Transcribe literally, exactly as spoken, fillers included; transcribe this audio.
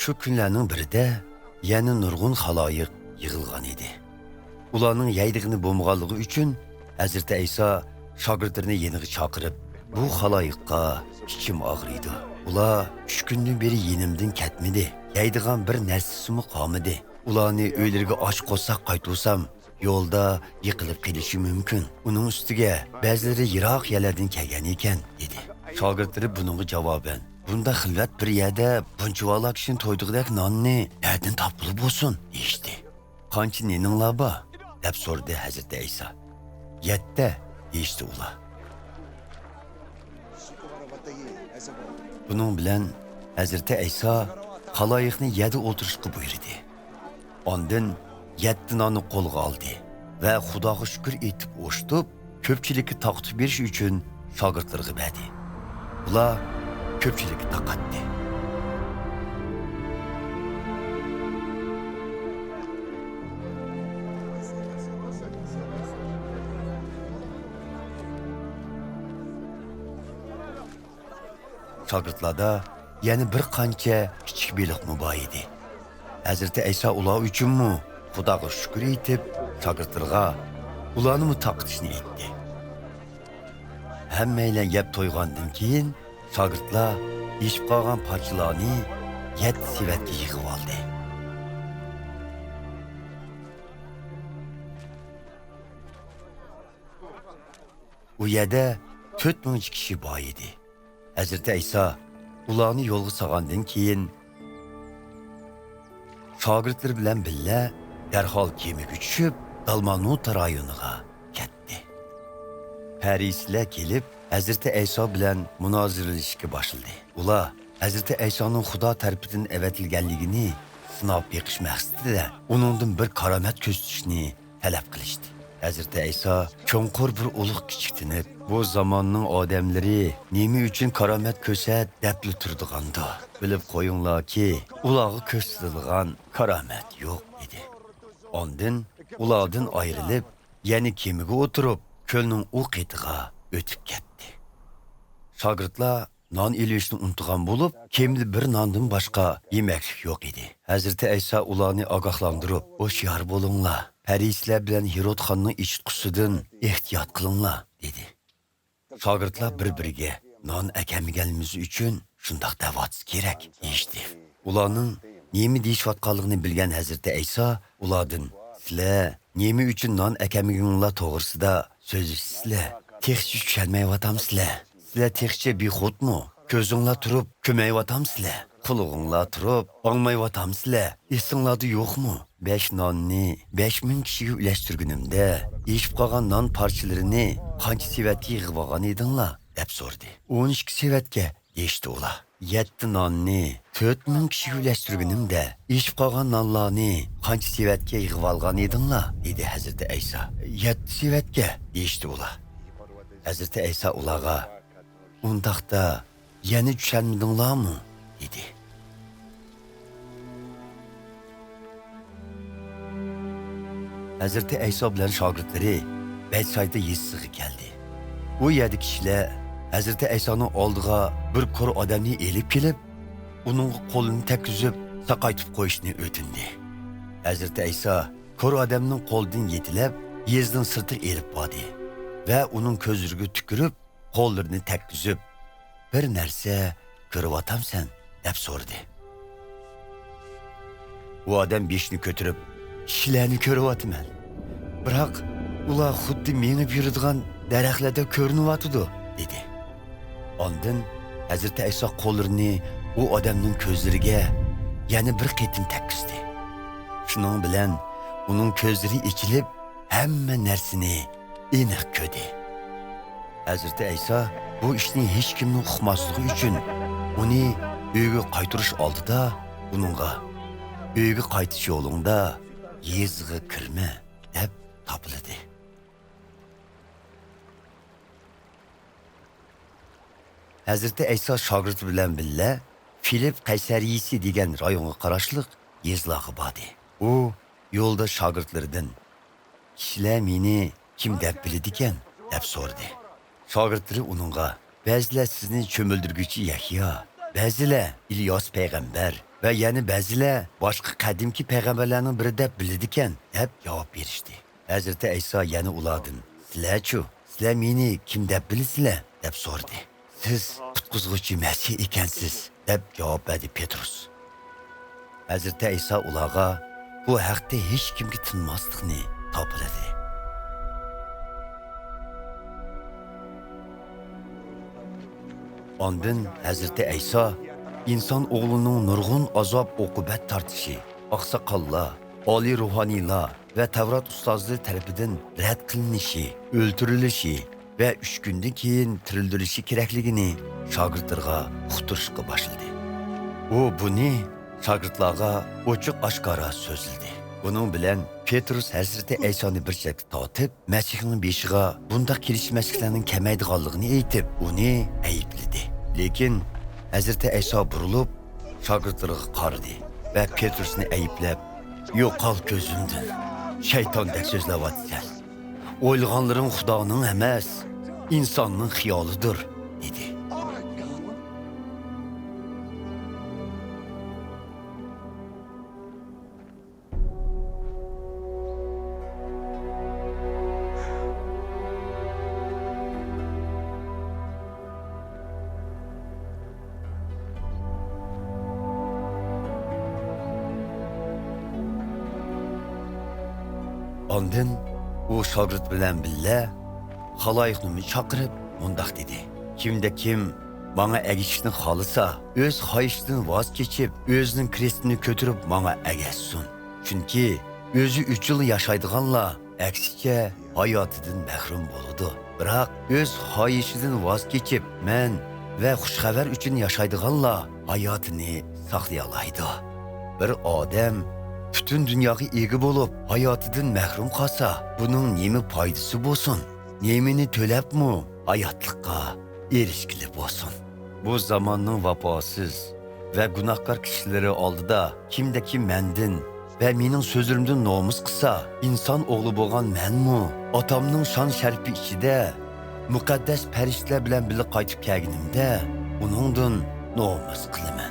شۇ كۈنلەرنىڭ بىرىدە يەنە نۇرغۇن خالايىق يىغىلغان ئىدى. ئۇلارنىڭ يەيدىغىنى بولمىغانلىقى ئۈچۈن، ھەزرىتى ئەيسا شاگىرتلىرىنى يېنىغا چاقىرىپ، بۇ خالايىققا ئىچىم ئاغرىيدۇ. ئۇلار ئۈچ كۈندىن بېرى يېنىمدىن كەتمىدى. يەيدىغان بىر نەرسىسىمۇ قالمىدى. ئۇلارنى ئۆيلىرىگە ئاچ قورساق قايتۇرسام، يولدا يىقىلىپ قېلىشى مۇمكىن. ئۇنىڭ ئۈستىگە بەزىلىرى يىراق يەرلەردىن كەلگەن ئىكەن، دېدى. شاگىرتلىرى بۇنىڭغا جاۋابەن، بۇنداق خىلۋەت بىر يەردە بۇنچىۋالا كىشىنى تويدۇرغۇدەك ناننى نەدىن تاپقىلى بولسۇن؟ دېيىشتى. قانچە نېنىڭلار بار؟ دەپ سورىدى ھەزرىتى ئەيسا. يەتتە، دېيىشتى ئۇلار. بۇنىڭ بىلەن ھەزرىتى ئەيسا خالايىقنى يەردە ئولتۇرۇشقا بۇيرۇدى. ئاندىن يەتتە ناننى قولىغا ئالدى ۋە خۇداغا شۈكۈر ئېيتىپ ئوشتۇپ، كۆپچىلىككە تارقىتىپ بېرىش ئۈچۈن شاگىرتلىرىغا بەردى. ئۇلار كۆپچىلىككە تارقاتتى. شاگىرتلاردا يەنە بىر قانچە كىچىك بېلىقمۇ بار ئىدى. ھەزرىتى ئەيسا ئۇلار ئۈچۈنمۇ خۇداغا شۈكۈر ئېيتىپ، شاگىرتلىرىغا ئۇلارنىمۇ تارقىتىشنى ئېيتتى. ھەممەيلەن يەپ تويغاندىن كېيىن، شاگىرتلار ئېشىپ قالغان پارچىلارنى يەتتە سېۋەتكە يىغىۋالدى. ئۇ يەردە تۆت مىڭچە كىشى بار ئىدى. ھەزرىتى ئەيسا ئۇلارنى يولغا سالغاندىن كېيىن، شاگىرتلىرى بىلەن بىللە دەرھال كېمىگە چۈشۈپ، دالمانۇتا رايونىغا كەتتى. پەرىسىيلەر كېلىپ، ھەزرىتى ئەيسا بىلەن مۇنازىرىلىشىشكە باشلىدى. ئۇلار ھەزرىتى ئەيسانىڭ خۇدا تەرىپىدىن ئەۋەتىلگەنلىكىنى سىناپ بېقىش مەقسىتىدە ئۇنىڭدىن بىر كارامەت كۆرسىتىشنى تەلەپ قىلىشتى. ھەزرىتى ئەيسا چوڭقۇر بىر ئۇلۇغ كىچىكتىنىپ، بۇ زاماننىڭ ئادەملىرى نېمە ئۈچۈن كارامەت كۆرسەت دەپلا تۇرىدىغاندۇ؟ بىلىپ قويۇڭلاركى، ئۇلارغا كۆرسىتىدىغان كارامەت يوق، دېدى. ئاندىن ئۇلاردىن ئايرىلىپ، يەنە كېمىگە ئولتۇرۇپ، كۆلنىڭ ئۇ قېتىغا ئۆتۈپ كەتتى. شاگىرتلار نان ئېلىۋېلىشنى ئۇنتۇغان بولۇپ، كېمىدە بىر ناندىن باشقا يېمەكلىك يوق ئىدى. ھەزرىتى ئەيسا ئۇلارنى ئاگاھلاندۇرۇپ، ھوشيار بولۇڭلار، پەرىسىيلەر بىلەن ھېرود خاننىڭ ئېچىتقۇسىدىن ئېھتىيات قىلىڭلار، دېدى. شاگىرتلار بىر-بىرىگە، نان ئەكەلمىگەنلىكىمىز ئۈچۈن شۇنداق دەۋاتسا كېرەك، دېيىشتى. ئۇلارنىڭ نېمە دېيىشىۋاتقانلىقىنى بىلگەن ھەزرىتى ئەيسا ئۇلاردىن، سىلەر نېمە ئۈچۈن نان ئەكەلمىگىنىڭلار توغرىسىدا سۆزلىشىسىلەر؟ تېخىچە چۈشەنمەيۋاتامسىلەر؟ سىلەر تېخىچە بىخۇدمۇ؟ كۆزۈڭلار تۇرۇپ كۆرمەيۋاتامسىلەر؟ قۇلىقىڭلار تۇرۇپ ئاڭمايۋاتامسىلەر؟ ئېسىڭلاردا يوقمۇ؟ بەش ناننى بەش مىڭ كىشىگە ئۈلەشتۈرگىنىمدە، ئېشىپ قالغان نان پارچىلىرىنى قانچە سېۋەتكە يىغىۋالغان ئىدىڭلار؟ دەپ سورىدى. ئون ئىككى سېۋەتكە، دېيىشتى ئۇلار. يەتتە ناننى تۆت مىڭ كىشىگە ئۈلەشتۈرگىنىمدە، ئېشىپ قالغان نانلارنى قانچە سېۋەتكە يىغىۋالغان ئىدىڭلار؟ دېدى ھەزرىتى ئەيسا. يەتتە سېۋەتكە، دېيىشتى ئۇلار. ھەزرىتى ئەيسا ئۇلارغا، ئۇنداقتا يەنە چۈشەنمىدىڭلارمۇ؟ دېدى. ھەزرىتى ئەيسا بىلەن شاگىرتلىرى بەتسايدا يېزىسىغا كەلدى. ئۇ يەردە كىشىلەر ھەزرىتى ئەيسانىڭ ئالدىغا بىر كور ئادەمنى ئېلىپ كېلىپ، ئۇنىڭغا قولىنى تەگكۈزۈپ، ساقايتىپ قويۇشنى ئۆتۈندى. ھەزرىتى ئەيسا كور ئادەمنىڭ قولىدىن يېتىلەپ، يېزىنىڭ سىرتىغا ئېلىپ باردى ۋە ئۇنىڭ كۆزلىرىگە تۈكۈرۈپ، قوللىرىنى تەگكۈزۈپ، بىر نەرسە كۆرۈۋاتامسەن؟ دەپ سورىدى. ئۇ ئادەم بېشىنى كۆتۈرۈپ، كىشىلەرنى كۆرۈۋاتىمەن. بىراق، ئۇلار خۇددى مېڭىپ يۈرىدىغان دەرەخلەردەك كۆرۈنۈۋاتىدۇ، دېدى. ئاندىن ھەزرىتى ئەيسا قوللىرىنى ئۇ ئادەمنىڭ كۆزلىرىگە يەنە بىر قېتىم تەگكۈزدى. شۇنىڭ بىلەن ئۇنىڭ كۆزلىرى ئېچىلىپ، ھەممە نەرسىنى ئېنىق كۆردى. ھەزرىتى ئەيسا بۇ ئىشنى ھېچكىمنىڭ ئۇقماسلىقى ئۈچۈن، ئۇنى ئۆيگە قايتۇرۇش ئالدىدا ئۇنىڭغا، «ئۆيگە قايتىش يولۇڭدا يېزىغا كىرمە» دەپ تاپىلىدى. ھەزرىتى ئەيسا شاگىرتى بىلەن بىللە فىلىپ قەيسەرىيىسى دېگەن رايونغا قاراشلىق يېزىلارغا باردى. ئۇ يولدا شاگىرتلىرىدىن، «كىشىلەر مېنى كىم دەپ بىلىدىكەن؟» دەپ سورىدى. شاگىرتلىرى ئۇنىڭغا، «بەزىلەر سىزنى چۆمۈلدۈرگۈچى يەھيا، بەزىلەر ئىلياس پەيغەمبەر، ۋە يەنە بەزىلەر باشقا قەدىمكى پەيغەمبەرلەرنىڭ بىرى دەپ بىلىدىكەن، دەپ جاۋاب بېرىشتى. ھەزرىتى ئەيسا يەنە ئۇلاردىن، سىلەرچۇ؟ سىلەر مېنى كىم دەپ بىلىسىلەر؟ دەپ سورىدى. سىز قۇتقۇزغۇچى مەسىھ ئىكەنسىز، دەپ جاۋاب بەردى پېتروس. ھەزرىتى ئەيسا ئۇلارغا بۇ ھەقتە ھېچكىمگە تىنماسلىقنى تاپىلىدى. ئاندىن ھەزرىتى ئەيسا ئىنسان ئوغلىنىڭ نۇرغۇن ئازاب-ئوقۇبەت تارتىشى، ئاقساقاللار، ئالىي روھانىيلار ۋە تەۋرات ئۇستازلىرى تەرىپىدىن رەت قىلىنىشى، ئۆلتۈرۈلۈشى ۋە ئۈچ كۈندىن كېيىن تىرىلدۈرۈلۈشى كېرەكلىكىنى شاگىرتلىرىغا ئۇقتۇرۇشقا باشلىدى. ئۇ بۇنى شاگىرتلارغا ئوچۇق-ئاشكارا سۆزلىدى. بۇنىڭ بىلەن پېتروس ھەزرىتى ئەيسانى بىر چەتكە تارتىپ، مەسىھنىڭ بېشىغا بۇنداق كېلىشمەسلىكلەرنىڭ كەلمەيدىغانلىقىنى ئېيتىپ، ئۇنى ئەيىبلىدى. لېكىن ھەزرىتى ئەيسا بۇرۇلۇپ، شاگىرتلىرىغا قارىدى ۋە پېتروسنى ئەيىبلەپ، يوقال كۆزۈمدىن، شەيتاندەك سۆزلەۋاتىسەن. ئويلىغانلىرىڭ خۇدانىڭ ئەمەس، ئىنساننىڭ خىيالىدۇر، دېدى. ئاندىن ئۇ شاگىرت بىلەن بىللە خالايىقنىمۇ چاقىرىپ مۇنداق دېدى: كىمدە كىم ماڭا ئەگىشىشنى خالىسا، ئۆز خاھىشىدىن ۋاز كېچىپ، ئۆزىنىڭ كرېستىنى كۆتۈرۈپ ماڭا ئەگەشسۇن. چۈنكى ئۆزى ئۈچۈنلا ياشايدىغانلار، ئەكسىچە، ھاياتىدىن مەھرۇم بولىدۇ. بىراق ئۆز خاھىشىدىن ۋاز كېچىپ، مەن ۋە خۇش خەۋەر ئۈچۈن ياشايدىغانلار ھاياتىنى ساقلىيالايدۇ. بىر ئادەم پۈتۈن دۇنياغا ئىگە بولۇپ، ھاياتىدىن مەھرۇم قالسا، بۇنىڭ نېمە پايدىسى بولسۇن؟ نېمىنى تۆلەپمۇ ھاياتلىققا ئېرىشكىلى بولسۇن؟ بۇ زاماننىڭ ۋاپاسىز ۋە گۇناھكار كىشىلىرى ئالدىدا كىمدە كىم مەندىن ۋە مېنىڭ سۆزلىرىمدىن نومۇس قىلسا، ئىنسان ئوغلى بولغان مەنمۇ ئاتامنىڭ شان-شەرىپى ئىچىدە مۇقەددەس پەرىشتىلەر بىلەن بىللە قايتىپ كەلگىنىمدە ئۇنىڭدىن نومۇس قىلىمەن.